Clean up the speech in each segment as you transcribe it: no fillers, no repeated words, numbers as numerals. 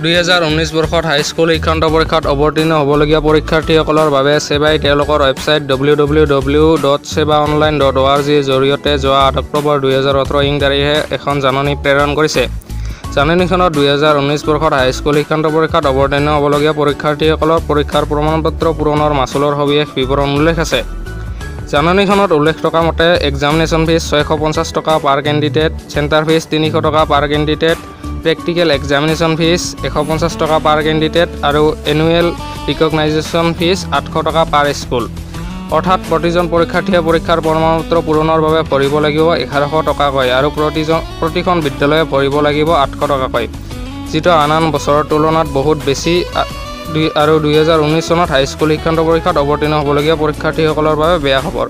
2019 বৰ্ষত হাইস্কুল শিক্ষান্ত পৰীক্ষাত অৱতীৰ্ণ হ'বলগীয়া পৰীক্ষাৰ্থীসকলৰ বাবে ছেবাই তেওঁলোকৰ ৱেবছাইট www.sebaonline.org ৰ জৰিয়তে যোৱা 8 অক্টোবৰ 2018 ইং তাৰিখে এখন জাননী প্ৰেৰণ কৰিছে। জাননীখনত 2019 বৰ্ষত হাইস্কুল শিক্ষান্ত পৰীক্ষাত অৱতীৰ্ণ হ'বলগীয়া পৰীক্ষাৰ্থীসকলৰ পৰীক্ষাৰ প্ৰমাণপত্ৰ পূৰণৰ মাচুলৰ সবিশেষ বিৱৰণ উল্লেখ আছে। জাননীখনত উল্লেখ থকা মতে এক্সামিনেশ্যন ফীজ 650 টকা পাৰ কেণ্ডিডেট, চেণ্টাৰ ফীজ 300 টকা পাৰ কেণ্ডিডেট, প্ৰেক্টিকেল এক্সামিনেশ্যন ফীজ 150 টকা পাৰ কেণ্ডিডেট আৰু এনুৱেল ৰিকগনাইজেশ্যন ফীজ 800 টকা পাৰ স্কুল। অৰ্থাৎ প্ৰতিজন পৰীক্ষাৰ্থীয়ে পৰীক্ষাৰ প্ৰমাণপত্ৰ পূৰণৰ বাবে ভৰিব লাগিব 1100 টকাকৈ আৰু প্ৰতিখন বিদ্যালয়ে ভৰিব লাগিব 800 টকাকৈ, যিটো আন আন বছৰৰ তুলনাত বহুত বেছি আৰু 2019 চনত হাইস্কুল শিক্ষান্ত পৰীক্ষাত অৱতীৰ্ণ হ'বলগীয়া পৰীক্ষাৰ্থীসকলৰ বাবে বেয়া খবৰ।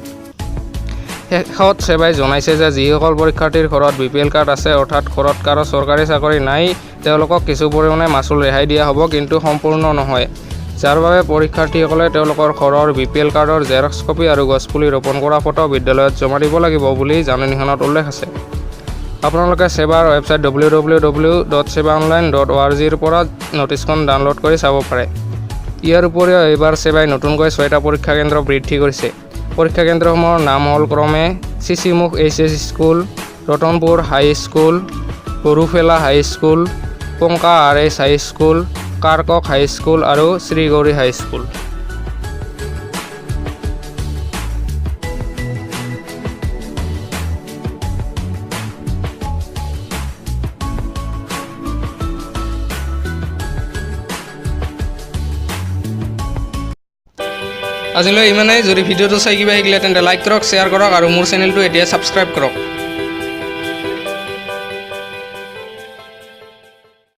শেষত ছেবাই জনাইছে যে যিসকল পৰীক্ষাৰ্থীৰ ঘৰত বিপিএল কাৰ্ড আছে, অৰ্থাৎ ঘৰত কাৰো চৰকাৰী চাকৰি নাই, তেওঁলোকক কিছু পৰিমাণে মাচুল ৰেহাই দিয়া হ'ব, কিন্তু সম্পূৰ্ণ নহয়। যাৰ বাবে পৰীক্ষাৰ্থীসকলে তেওঁলোকৰ ঘৰৰ বিপিএল কাৰ্ডৰ জেৰক্স কপি আৰু গছপুলি ৰোপণ কৰা ফটো বিদ্যালয়ত জমা দিব লাগিব বুলি জাননীখনত উল্লেখ আছে। আপোনালোকে ছেবাৰ ৱেবছাইট www.sebaonline.org ৰ পৰা নটিচখন ডাউনলোড কৰি চাব পাৰে। ইয়াৰ উপৰিও এইবাৰ ছেবাই নতুনকৈ ছয়টা পৰীক্ষা কেন্দ্ৰ বৃদ্ধি কৰিছে। পৰীক্ষা কেন্দ্ৰসমূহৰ নাম হ'ল ক্ৰমে Sisimukh H S school, Ratanpur high school, Garuphela high school, Panka R H high school, Karkok high school আৰু শ্ৰীগৌৰী হাইস্কুল। আজিলৈ ইমানেই। যদি ভিডিঅ'টো চাই কিবা শিকিলে, তেন্তে লাইক কৰক, শ্বেয়াৰ কৰক আৰু মোৰ চেনেলটো এতিয়া ছাবস্ক্ৰাইব কৰক।